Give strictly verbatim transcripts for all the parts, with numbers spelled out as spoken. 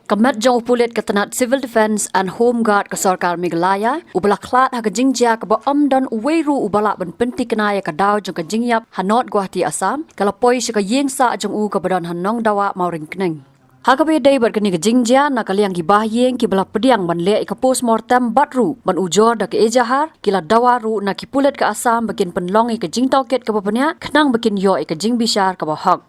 Ka met jong u pulit ka tnat Civil Defence and Home Guard ka sorkar Meghalaya, uba la khlad ha ka jingjia kaba ym don uwei ruh uba lah ban pynthikna ïa ka daw jong ka jingïap ha North Guwahati, Assam, ka la poi sha ka ïing sah jong u kaba don ha Nongdawa, Mawryngkneng. Ha kaba ïadei bad kane ka jingjia, na ka liang ki bahaïing kiba la pdiang ban leh ïa ka postmortem bad ruh ban ujor da ka ejahar, ki la dawa ruh na ki pulit ka Assam ba kin pynlong ïa ka jingtohkit kaba bniah khnang ba kin ïoh ïa ka jingbishar kaba hok.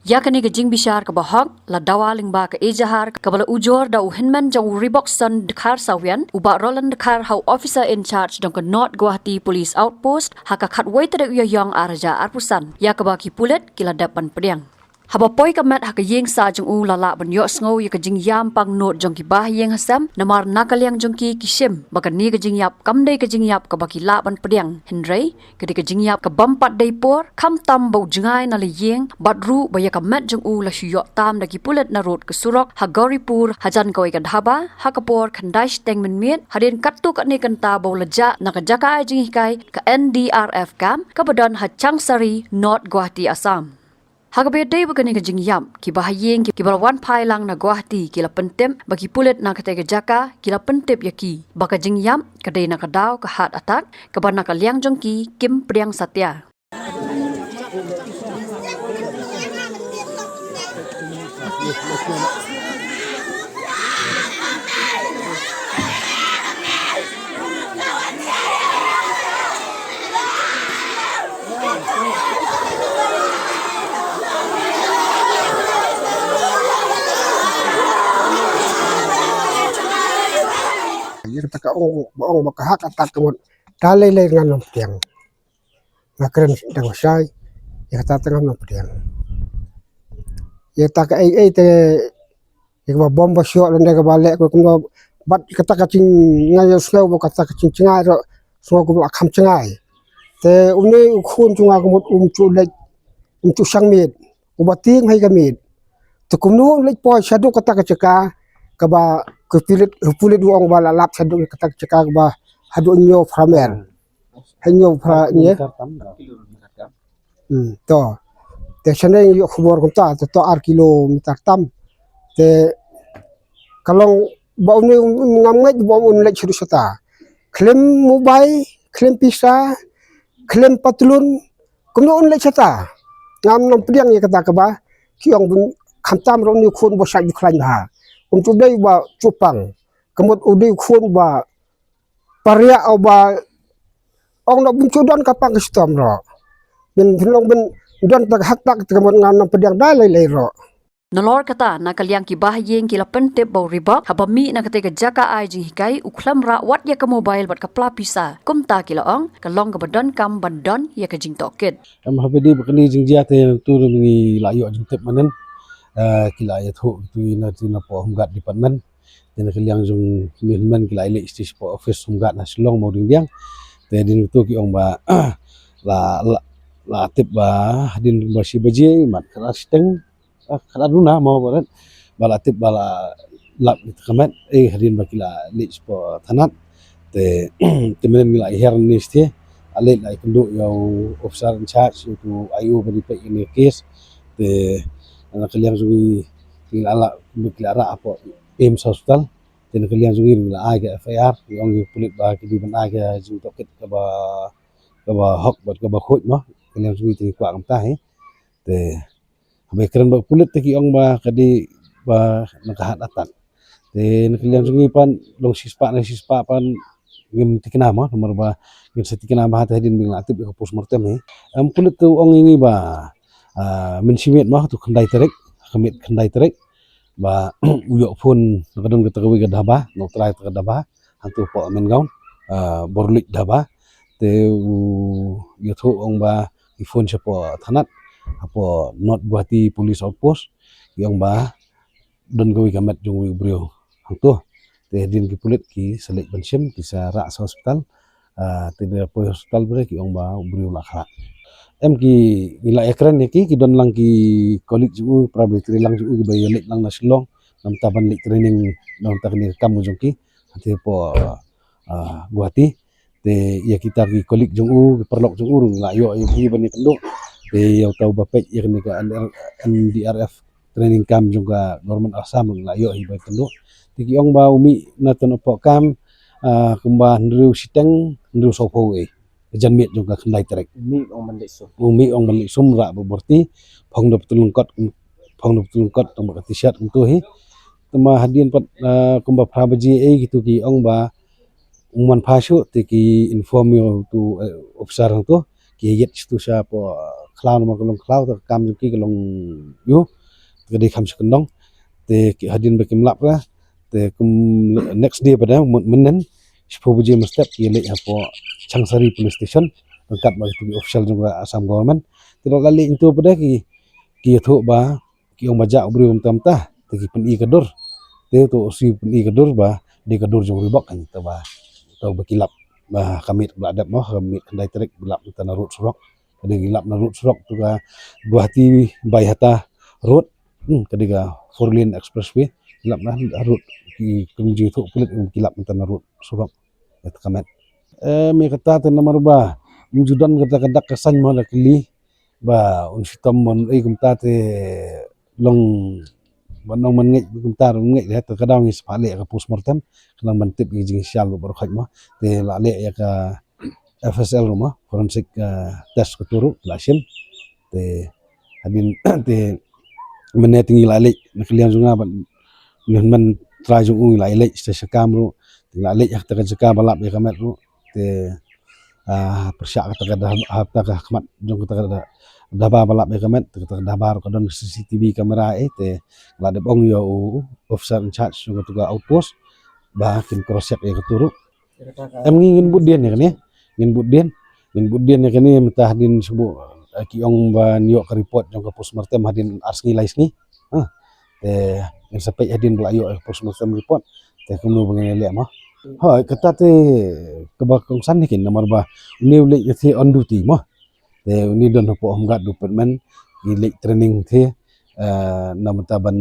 Ïa kane ka jingbishar kaba hok la dawa lyngba ka ejahar kaba la ujor da u hynmen jong u Reebok Son Dkhar Sawian, u Bah Roland Dkhar, ha u officer in charge jong ka North Guwahati Police Outpost, ha ka khatwei tarik u Ïaïong arhajar arphew san, ïa kaba ki pulit ki la dep ban pdiang. Haba poi ka met ha ka ïing sah jong u, la lah ban ïohsngew ïa ka jingïam pangnud jong ki bahaïing hasem, namar na ka liang jong ki, ki shim ba kane ka jingïap kam dei ka jingïap kaba ki lah ban pdiang, hynrei ka dei ka jingïap ka bym pat dei por, khamtam ba u jngai na la ïing bad ruh ba ïa ka met jong u la shu ïoh tam da ki pulit na rud ka surok ha Gauripur hajan kawei ka dhaba ha ka por khyndai shiteng mynmiet, hadien katto katne kynta ba u la jah na ka jaka ai jinghikai ka N D R F camp kaba don ha Changsari, North Guwahati, Assam. Ha kaba ïadei bad kane ka jingïap, ki bahaïing ki, kiba la wan phai lang na Guwahati ki la pyntip ba ki pulit na katei ka jaka ki la pyntip ïa ki ba ka jingïap ka dei na ka daw ka heart attack, kaba na ka liang jong ki kim pdiang satia. Ïa kata ka ong, ba ong ba ka heart attack ka mut. Ta lei lei ngan ym pdiang. Nga kren dang shai. Ïa kata te ngan ym pdiang. Ïa kata ka ei ei te, ïa kaba bom ba shoh lynde kaba leh ko kumno, bad kata ka jing, nga ïohsngew ba kata ka jingjngai ruh sngew kumba la kham jngai. Te une u khun jong nga ka mut um ju leit, um ju shang miet, uba tieng hai ka miet. Te kumno leit poi shaduh kata ka jaka kaba ka pulit, pulit u ong ba la lap shaduh kata ka jaka kaba haduh hynñiew phra mile. Hynñiew phra, hynñiew. Hmm, to. Te shane ïoh khubor kumta, te to ar kilometer tam. Te ka long ba une ngam ngeit ba un leit shaduh shata. Khlem mobile, khlem pisa, khlem patlun, kumno un leit shata. Ngam nang pdiang ïa kata kaba ki ong bun khamtam ruh une u khun ba shait ju khlaiñ bha. Um ju dei ba ju pang. Ka mut u dei u khun ba pariah uba ong noh bun ju don ka pang ka shitom ruh. Bin pynlong bin don ta ka heart attack te ka mut ngan nang pdiang da lei lei ruh. Nalor kata, na ka liang ki bahaïing ki la pyntip ba u Reebok, haba mih na katei ka jaka ai jinghikai, u khlem rah wat ïa ka mobile bad ka pla pisa. Kumta ki la ong, ka long kaba donkam ban don ïa ka jingtohkit. Em, haba dei ba kane jingjia te tu ngi la ïoh jingtip mynnin. Eh, ki la ïathuh tu ïa na, tu ïa na pdeng Home Guard Department. Te na ka liang jong u hynmen ki la leit sha pdeng office Home Guard na Shillong Mawryngkneng. Te hadien tu ki ong ba la, la, la tip ba hadien ba shi baje mat kata shiteng, ah, kata duna mo ba rat. Ba la tip ba la lap ïa ka met, eh, hadien ba ki la leit sha thanat. Te, te mynnin ngi la hiar ni sha, la leit la ïakynduh ïa u officer in charge, ïa u I O ba dei peit ïa kane ka case. Te na ka liang jong ngi, ngi la, la, ngi la rah hapoh AIIMS Hospital. Te na ka liang jong ngi la ai ka F I R, ngi ong ïa u pulit ba ki dei ban ai ka jingtohkit kaba, kaba hok bad kaba khuid mo. Ka liang jong ngi te ngi kwah kumta hi. Te haba kren bad u pulit te ki ong ba ka dei ba na ka heart attack. Te na ka liang jong ngi pat long shispah na shispah pat ngim thikna mo, namar ba ngin sa thikna ba ha te hadien ba ngi la tip ïa ka postmortem hi. Em, pulit te u ong ïa ngi ba, ah, mynshimiet mo, tu khyndai tarik, ka miet khyndai tarik, ba u ïoh phone na ka don kata kawei ka dhaba, na u trai kata ka dhaba, hangtu hapoh Mengaon, ah, Borluit dhaba. Te u ïathuh ong ba i phone shapoh thanat, hapoh North Guwahati Police Outpost, i ong ba don kawei ka met jong uwei u briew hangtu. Te hadien ki pulit ki sa leit ban shim, ki sa rah sha hospital. Ah, te da poi hospital bre ki ong ba u briew la khlad. Em, ki, ngi la ïakren ïa ki, ki don lang ki colleague jong u, para ba ïatrei lang jong u, kiba ïaleit lang na Shillong namar ban leit training namar kane ka kam jong ki. Hangtu hapoh, ah, Guwahati. Te ïa kita ki colleague jong u, ki paralok jong u ruh la ïoh ïa ki ban ïakynduh. Te ïa uta uba peit ïa kane ka N D R F training camp jong ka Government Assam la ïoh hi ba kynduh. Te ki ong ba u mih na tang hapoh camp, ah, kumba hynriew shiteng, hynriew sawphew eh. Ka janmiet jong ka khyndai tarik. U mih ong ban leit sum. U mih ong ban leit sum rah ba bor ti, phong da pynlyngkot, phong da pynlyngkot tang ba ka t-shirt kumto hi. Te ma hadien pat, ah, kumba phra baje eh kitu ki ong ba u man pha shuh te ki inform ïa utu, eh, officer hangto, ki ïeit shuh sha hapoh, eh, khlaw namar ka long khlaw, te ka kam jong ki ka long ïu, te ka dei kham sha kyndong. Te ki hadien ba kim lap ra, te kum next day pat da, myn-, mynnin, shiphew baje mynstep ki leit hapoh Changsari Police Station, ryngkat bad ki official jong ka Assam Government. Te lada leit hangto pat da ki, ki ïathuh ba ki ong ba jah u briew mynta mynta, te ki pyni ka dur. Te to u shu pyni ka dur ba dei ka dur jong u Reebok kan, te ba, te ba ki lap ba ka miet ba la dep mo, ka miet khyndai tarik ba lap mynta na road surok. Ka dei ki lap na road surok, to ka Guwahati Baihata Road. Hmm, ka dei ka four lane expressway. Ki lap na road, ki kum jingthoh pulit ki lap mynta na road surok. Ïa kata ka met. Eh, me kata te namar ba ym ju don kata ka dak ka saiñ mo, la kylli ba un shitom ban ei kumta te long ban ong ban ngeit kumta, ban ngeit, te ka daw ngi sa phah leh ka postmortem khnang ban tip ïa ka jingshisha ruh baroh khoit mo. Te la leh ïa ka F S L ruh mo, forensic, eh, test kato ruh la shim. Te hadien te mynne te ngi la leit na ka liang jong nga bad mynhynmen trai jong u ngi la leit sha, sha kam ruh. Te ngi la leit ha kata ka jaka ba lap ïa ka met ruh. Te, ah, pyrshah kata ka dah-, ha kata ka khmat jong kata ka dah-, dhaba ba lap ïa ka met, te kata ka dhaba ruh ka don C C T V camera eh, te la dep ong ïa u officer in charge jong kata ka outpost ba kin cross check ïa kato ruh. Em ngi ngin bud dien ïa kane. Ngin bud dien. Ngin bud dien ïa kane mynta hadien shu buh, eh, ki ong ban ïoh ka report jong ka postmortem hadien ar sngi lai sngi. Ha. Te ngin sa peit hadien ba la ïoh ka postmortem report. Te kumno ba ngin leh mo. Hooid, kata te kaba kongsan hi kin namar ba une u leit ïa te on duty mo. Te une don hapoh Home Guard department, ngi leit training te, eh, na bynta ban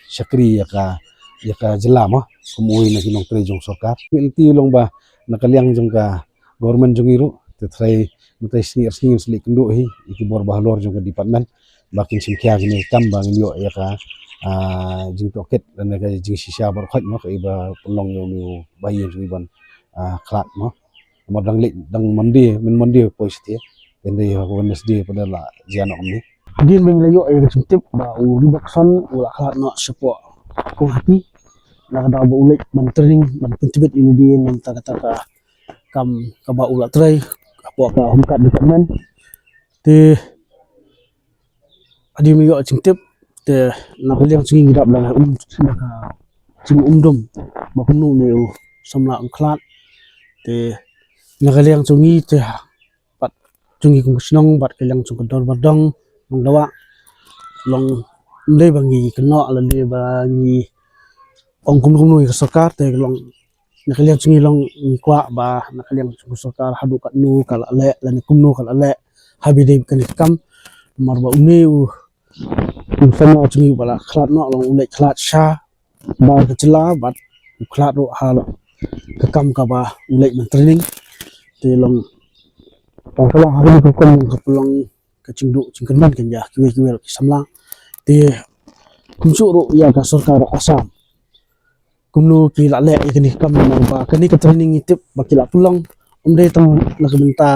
shakri ïa ka, ïa ka jylla mo, kum uwei na ki nongtrei jong sorkar. Ngi lynti long ba na ka liang jong ka government jong ngi ruh, te trai mynta sngi ar sngi ngin sa leit kynduh hi ïa ki bor ba halor jong ka department ba kin shim khia kine ki kam ba ngin ïoh ïa ka, ah, jingtohkit lane ka jingshisha baroh khoit mo, ka i ba pynlong ïa une u bahaïing jong ngi ban, ah, khlad mo. Namar dang leit, dang Monday, myn Monday poi shatei. Te hynrei ha Wednesday pat da la jia noh kumne. Hadien ba ngi la ïoh ïa ka jingtip ba u Reebok Son u la khlad noh shapoh Guwahati. Na ka daw ba u leit ban training, ban pyntbit ïa lade na bynta kata ka kam kaba u la trei hapoh ka Home Guard Department. Te hadien ba ngi ïoh jingtip, te na ka liang jong ngi ngi dap da ka um, da ka jingum dum ba kumno une u samla un khlad. Te na ka liang jong ngi te bad jong ngi kum ka shnong bad ka liang jong ka dorbar dong, dong dawa long, ym dei ba ngi kynnoh lane ba ngi ong kumno kumno ïa ka sorkar, te ka long na ka liang jong ngi long ngi kwah ba na ka liang jong ka sorkar haduh katno ka la leh lane kumno ka la leh ha ba dei kane ka kam. Namar ba une u, u samla jong ngi ba la khlad noh long u leit khlad sha bar ka jylla bad u khlad ruh ha ka kam kaba u leit ban training. Te long tang ka long ha kane ka kum long ka pynlong ka jingduh jingkyrmen kan ïa kiwei kiwei ki samla. Te kumjuh ruh ïa ka sorkar Assam kumno ki la leh ïa kane ka kam, namar ba kane ka training ngi tip ba ki la pynlong ym dei tang na ka bynta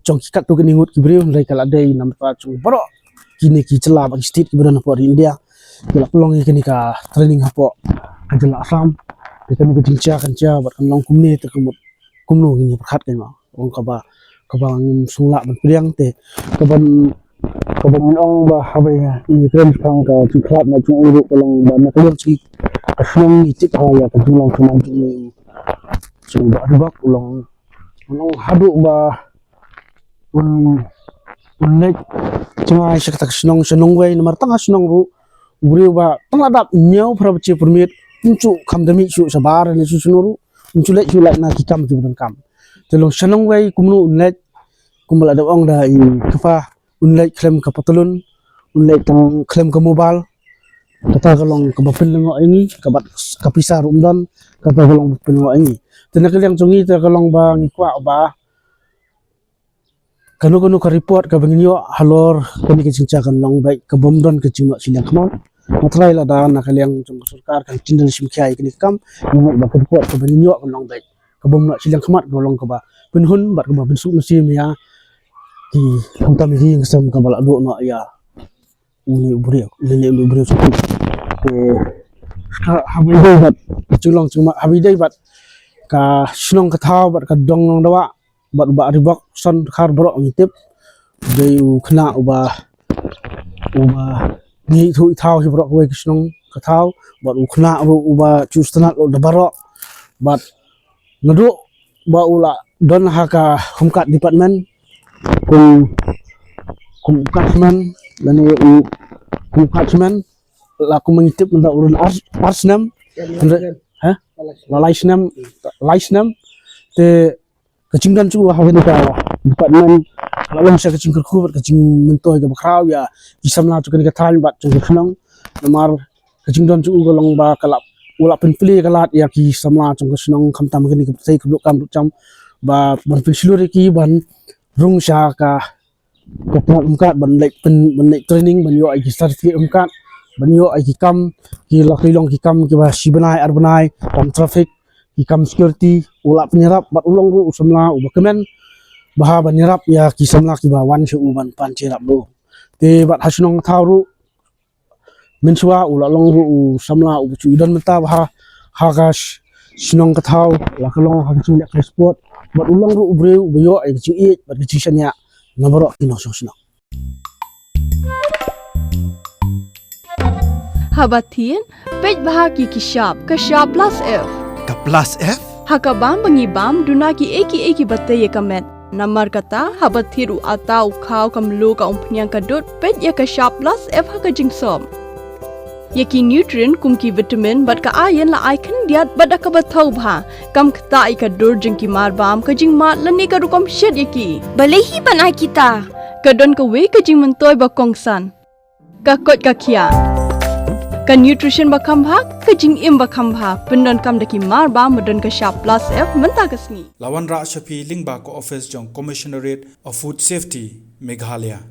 jong ki katto katne ngut ki briew, hynrei ka la dei na ka bynta jong baroh kine ki jylla bad ki state kiba don hapoh ri India. Ki la pynlong ïa kane ka training hapoh ka jylla Assam. Te kane ka jingjia kan jia bad kan long kumne, te ka mut kumno ngin ïa pyrkhat kan ma. Ong kaba, kaba ngim shym lah ban pdiang, te kaba, kaba ngin ong ba haba ngi kren shaphang ka jingkhlad na jong u ruh ka long ba na ka liang jong ngi ka shnong ngi tip ha ïa ka jinglong kynmaw jong u, jong u Bah Reebok u long, u long haduh ba un, un leit jngai sha kata ka shnong, sha nongwei, namar tang ha shnong ruh u briew ba tang la dap hynñiew phra baje por miet um ju kham da mih shuh shabar ne shuh shnong ruh. Ngi ju leit shu leit na ki kam kiba donkam. Te long sha nongwei kumno un leit, kumba la dep ong da i kpa, un leit khlem ka patlun, un leit tang khlem ka mobile. Kata ka long kaba pynlyngngoh ïa ngi, kaba ka pisa ruh ym don, kata ka long pynlyngngoh ïa ngi. Te na ka liang jong ngi te ka long ba ngi kwah ba kano kano ka report kaba ngin ïoh halor kane ka jingïaid kan long beit, ka bym don ka jingnoh shiliang khmat. Nga trai lada na ka liang jong ka sorkar kan jin don shim khia ïa kane ka kam, ngi mut ba ka report kaba ngin ïoh kan long beit, ka bym noh shiliang khmat, ka long kaba pynhun bad kaba pynsuk mynsiem ïa ki khamtam ïa ki ïing ki sem kaba la duh noh ïa une u briew, une une u briew suk. Te ha, haba ïadei bad ka jinglong jingman, haba ïadei bad ka shnong ka thaw bad ka dong nongdawa bad u Bah Ribok Son Dkhar baroh ngi tip. Dei u khynnah uba, uba ngi thuh i thaw hi baroh kawei ka shnong ka thaw, bad u khynnah ruh uba ju sngewtynnat ruh da baroh. Bad naduh ba u la don ha ka Home Guard Department kum, kum u guard man, lane u kum u guard man la kum ngi tip mynta u don ar, ar snem. Hynrei, ha? La lai snem, lai snem. Te ka jingdon jong u ha kane ka department ka la long sha ka jingkyrkhu bad ka jingmyntoi kaba khraw ïa ki samla jong kane ka thaiñ bad jong ka shnong. Namar ka jingdon jong u ka long ba ka la, u la pynplie ka lad ïa ki samla jong ka shnong khamtam kane ka pyrthei ka duh kam duh jam ba ban pynshlur ïa ki ban rung sha ka, ka tnat Home Guard ban leit pyn, ban leit training ban ïoh ïa ki certificate Home Guard, ban ïoh ïa ki kam, ki la ki long ki kam kiba shi bnai ar bnai, kam traffic, ki kam security. U la pynïarap bad u long ruh u samla uba kmen bha ban ïarap ïa ki samla kiba wan sha u ban pan ïarap ruh. Te bad ha shnong thaw ruh mynshuwa u la long ruh u samla uba ju don mynta bha ha ka sh-, shnong ka thaw, la ka long ha ka jingleh ka sport, bad u long ruh u briew uba ïoh ïa ka jingïeit bad ka jingshaniah na baroh ki nongshong shnong. Haba thied, peit bha ki ki shap, ka shap plus F. Ka plus F? Ha ka bam ba ngi bam, duna kiei kiei kiba tei ïa ka met. Namar kata, haba thied u atta, u khaw, ka mluh, ka umphniang, ka dud, peit ïa ka shap plus F ha ka jingsop. Ïa ki nutrient kum ki vitamin bad ka iron la ai khyndiat bad da kaba thaw bha. Kam ktah ïa ka dur jong ki mar bam, ka jingmad lane ka rukom shet ïa ki. Balei hi ban ai kita? Ka don kawei ka jingmyntoi ba kongsan. Ka koit ka khiah. Ka nutrition ba kham bha, ka jingim ba kham bha. Pyndonkam da ki mar bam ba don ka shap plus F mynta ka sngi. La wanrah sha phi lyngba ka office jong Commissionerate of Food Safety, Meghalaya.